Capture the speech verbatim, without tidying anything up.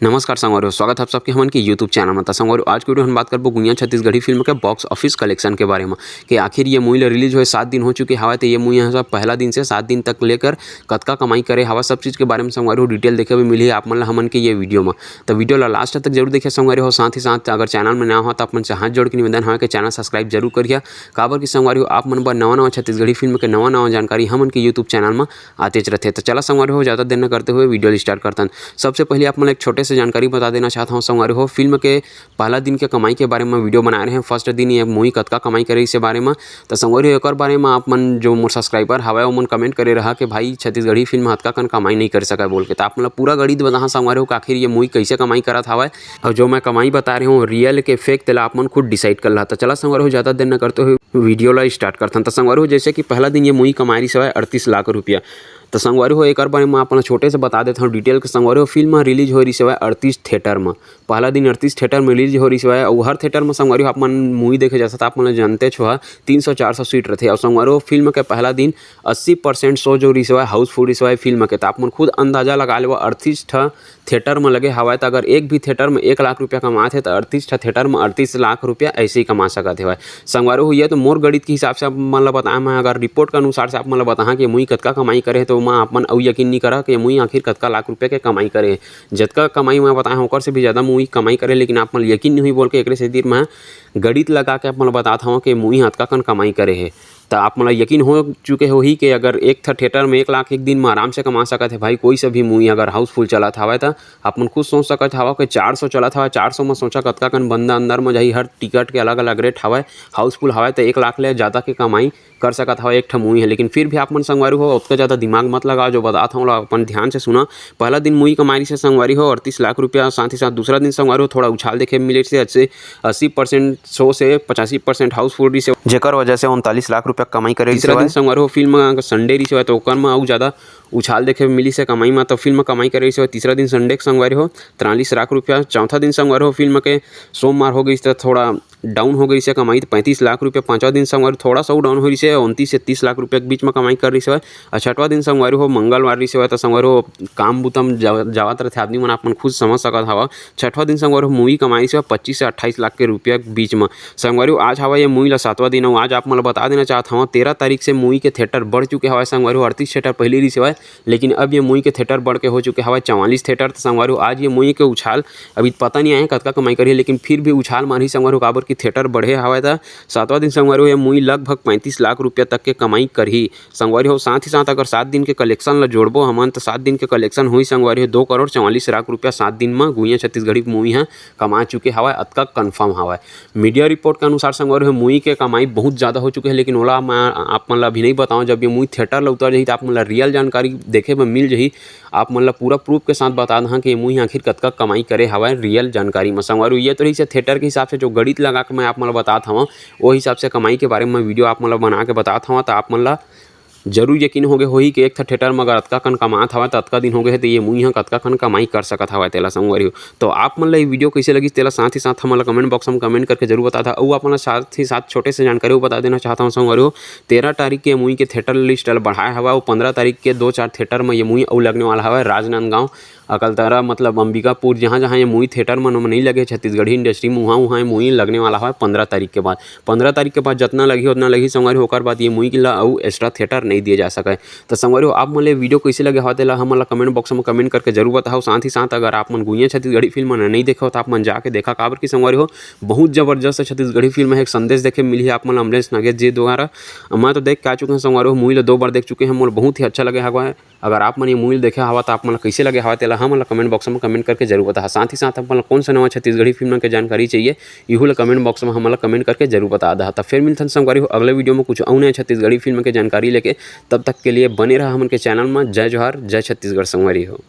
नमस्कार संगवारी हो, स्वागत है आप सबके हमन के YouTube चैनल में। त संगवारी हो, आज के वीडियो हम बात करबो गुइयां छत्तीसगढ़ी फिल्म के बॉक्स ऑफिस कलेक्शन के बारे में, कि आखिर ये मूवी ला रिलीज होए सात दिन हो चुके हवय, तो ये मूवी यहाँ सब पहला दिन से सात दिन तक लेकर कतका कमाई करे हवय, सब चीज़ के बारे में संगवारी हो डिटेल देखे बर मिलही आप मन ला हमन के ये वीडियो में। तो वीडियो ला लास्ट तक जरूर देखे संगवारी हो। साथ ही साथ अगर चैनल में नया हो तो अपन से हाथ जोड़ के निवेदन हवय कि चैनल सब्सक्राइब जरूर करिए, काबर कि संगवारी हो आप मन बर नवा नवा छत्तीसगढ़ी फिल्म के नवा नवा जानकारी हमन के YouTube चैनल में आतेच रथे। तो चला संगवारी हो, ज़्यादा देर न करते हुए वीडियो ला स्टार्ट करतन। सबसे पहले आप मन ला एक छोटे से जानकारी बता देना चाहत हूँ संगवारी हो, फिल्म के पहला दिन के कमाई के बारे में वीडियो बनाए रहे हैं। फर्स्ट दिन ये मूवी कतका कमाई करे इसे बारे में। तो संगवारी हो, एकर बारे में आप मन जो मोर सब्सक्राइबर हवय ओमन कमेंट करे रहा कि भाई छत्तीसगढ़ी फिल्म हतका कन कमाई नहीं कर सका बोल के। तो आप मन ला पूरा गणित बताहा संगवारी हो कि आखिर ये मूवी कैसे कमाई करत हवय, और जो मैं कमाई बता रहे हूँ रियल के फेक तेला आप मन खुद डिसाइड कर ला। तो चला संगवारी हो, ज़्यादा देर न करते हुए वीडियो ला स्टार्ट करथन। तो संगवारी हो, जैसे कि पहला दिन ये मूवी कमाए रही हवय अड़तीस लाख रुपया। तो संगवारी हो, एकर बारे में आप मन ला छोटे से बता देता हूँ डिटेल के। संगवारी हो, फिल्म रिलीज हो रही हवय अड़तीस थिएटर में। पहला दिन अड़तीस थिएटर में रिलीज हो रही हवय, और हर थिएटर में संगवारी हो आप मन मूवी देखे जा सकता, आप मन ला जानते छो तीन सौ चार सौ सीट रथे। और संगवारी हो, फिल्म के पहला दिन अस्सी परसेंट शो जो रही हवय हाउसफुल रही हवय फिल्म के। तो आप मन खुद अंदाजा लगा लेवा, अड़तीस ठा थिएटर में लगे हवय, तो अगर एक भी थिएटर में एक लाख रुपया कमात हे, तो अड़तीस ठा थिएटर में अड़तीस लाख रुपया ऐसे ही कमा सकत हवय। संगवारी हो, ये तो मोर गणित के हिसाब से आप मन ला बताया, मैं अगर रिपोर्ट के अनुसार से आप मन ला बताहा कि मूवी कतका कमाई करे हे, तो मैं आप मन अउ यकीन नहीं करा कि मूवी आखिर कतका लाख रुपया के कमाई करे हे। जतका कमाई मैं बताया हूँ, ओकर से भी ज़्यादा मूवी कमाई करे, लेकिन आप मन ला यकीन नहीं हुई बोल के एकरे सेती मैं गणित लगा के आप मन ला बतात हूँ कि मूवी ह अतका कन कमाई करे हे। त आप मन ला यकीन हो चुके होही कि अगर एक ठा थिएटर में एक लाख एक दिन में आराम से कमा सकत हे भाई, कोई से भी मूवी अगर हाउसफुल चलत हवय, त आप मन खुद सोच सकत हवय कि चार सौ चलत हवय, चार सौ में सोचा कतका कन बंदा अंदर में जाही, हर टिकट के अलग-अलग रेट हवय, हाउसफुल हवय, त एक लाख ले ज़्यादा के कमाई कर सकत हवय एक ठा मूवी ह। लेकिन फिर भी आप मन संगवारी हो, ओतका ज़्यादा दिमाग मत लगाओ, जो बतात हवं, ओला अपन ध्यान से सुना। पहला दिन मूवी कमाए रहिस हे संगवारी हो, अड़तीस लाख रुपया, साथ ही साथ दूसरा दिन संगवारी हो, थोड़ा उछाल देखे मिले से, अस्सी, अस्सी परसेंट शो से पचासी परसेंट हाउसफुल रहिस हे, जेकर वजह से उनतालीस लाख रुपया कमाई करे रहिस तीसरा दिन हवय। संगवारी हो, फिल्म संडे रहिस हवय, त ओकर म अउ ज़्यादा उछाल देखे मिलिस हे कमाई म। त फिल्म कमाई करे रहिस हवय तीसरा दिन संडे के संगवारी हो, तिरालीस लाख रुपया। चौथा दिन संगवारी हो, फिल्म के सोमवार हो गइस, त थोड़ा डाउन हो गइस हे कमाई, त पैंतीस लाख रुपया। पाँचवा दिन संगवारी थोड़ा सा अउ डाउन हो रहिस हे, उनतीस से तीस लाख रुपया के बीच म कमाई कर रहिस हवय। अउ छठवां दिन संगवारी हो, मंगलवार रहिस हवय, त संगवारी हो, काम बुता म जा-, जावत रहिथे आदमी मन, आप मन खुद समझ सकत हवव। छठवां दिन संगवारी हो, मूवी कमाई रहिस हवय पच्चीस से अट्ठाईस लाख के रुपया के बीच म। संगवारी हो, आज हवय ये मूवी ला सातवां दिन, अउ आज आप मन ला बता देना चाहत हवं, तेरह तारीख से मूवी के थिएटर बढ़ चुके हवय संगवारी हो। अड़तीस थिएटर पहिली रहिस हवय, लेकिन अब ये मूवी के थिएटर बढ़ के हो चुके हवय चवालीस थिएटर। त संगवारी हो, आज ये मूवी के उछाल अभी पता नहीं आए कतका कमाई करही, लेकिन फिर भी उछाल मारही संगवारी हो, काबर कि थिएटर बढ़े हवय। त सातवां दिन संगवारी हो, ये मूवी लगभग पैंतीस लाख रुपया तक के कमाई करही संगवारी हो। साथ ही साथ अगर सात दिन के कलेक्शन ला जोड़बो हमन, त सात दिन के कलेक्शन होही संगवारी हो, दो करोड़ चवालीस लाख रुपया सात दिन म गुइयां छत्तीसगढ़ी मूवी ह कमा चुके हवय, अतका कन्फर्म हवय। मीडिया रिपोर्ट के अनुसार संगवारी हो, मूवी के कमाई बहुत ज़्यादा हो चुके हे, लेकिन ओला मैं आप मन ला अभी नहीं बताऊँ। जब ये मूवी थिएटर ला उतर जाही, त आप मन ला रियल जानकारी देखे बर मिल जाही। आप मन ला पूरा प्रूफ के साथ बता दहा कि ये मूवी आखिर कतका कमाई करे हवय रियल जानकारी म। संगवारी हो, ये तो रहिस हे थिएटर के हिसाब से जो गणित लगा के मैं आप मन ला बतात हवं, ओ हिसाब से कमाई के बारे म वीडियो आप मन ला बना के बतात हवं, त आप मन ला जरूर यकीन होगे होही कि एक ठा थिएटर म अगर अतका कन कमात हवय, त अतका दिन होगे हे, त ये मूवी ह कतका कन कमाई कर सकत हवय तेला संगवारी हो। तो आप मन ला ये वीडियो कइसे लगिस, तेला साथ ही साथ हमन ला कमेंट बॉक्स म कमेंट करके जरूर बता दहा। अउ आप मन ला साथ ही साथ छोटे से जानकारी अउ बता देना चाहत हवं संगवारी हो, तेरह तारीख के मूवी के थिएटर लिस्ट ल बढ़ाए हवय, अउ पंद्रह तारीख के दो चार थिएटर म ये मूवी अउ लगने वाला हवय। राजनांदगांव, अकलतरा, मतलब अंबिकापुर, जहाँ जहाँ ये मूवी थिएटर मन म नहीं लगे छत्तीसगढ़ी इंडस्ट्री म, उहाँ उहाँ ये मूवी लगने वाला हवय पंद्रह तारीख के बाद। पंद्रह तारीख के बाद जतना लगही, ओतना लगही संगवारी हो, ओकर बाद ये मूवी ला अउ एक्स्ट्रा थिएटर नहीं दिए जा सकय। त संगवारी हो, आप मन ले वीडियो कइसे लगे हवय, तेला हमन ला कमेंट बॉक्स म कमेंट करके जरूर बताओ। साथ ही साथ अगर आप मन गुइयां छत्तीसगढ़ी फिल्म मन नहीं देखे हो, त आप मन जाके देखा, काबर कि संगवारी हो, बहुत जबरदस्त छत्तीसगढ़ी फिल्म हे। एक संदेश देखे मिलही आप मन ला अमलेश नागेश जी द्वारा। मैं तो देख के आ चुके हंव संगवारी हो, मूवी ला दो बार देख चुके हंव, मोला बहुत ही अच्छा लगे हवय। अगर आप मन ये मूवी ला देखे हवा, त आप मन ला कइसे लगे हवा, तेला हमन ला कमेंट बॉक्स म कमेंट करके जरूर बताहा। साथ ही साथ आप मन ला कौन सा नवा छत्तीसगढ़ी फिल्म के जानकारी चाहिए, इहू ला कमेंट बॉक्स म हमन ला कमेंट करके जरूर बता दहा। त फिर मिलथन संगवारी हो अगले वीडियो म कुछ अउ नया छत्तीसगढ़ी फिल्म के जानकारी लेके। तब तक के लिए बने रहा हमन के चैनल म। जय जोहार, जय छत्तीसगढ़ संगवारी हो।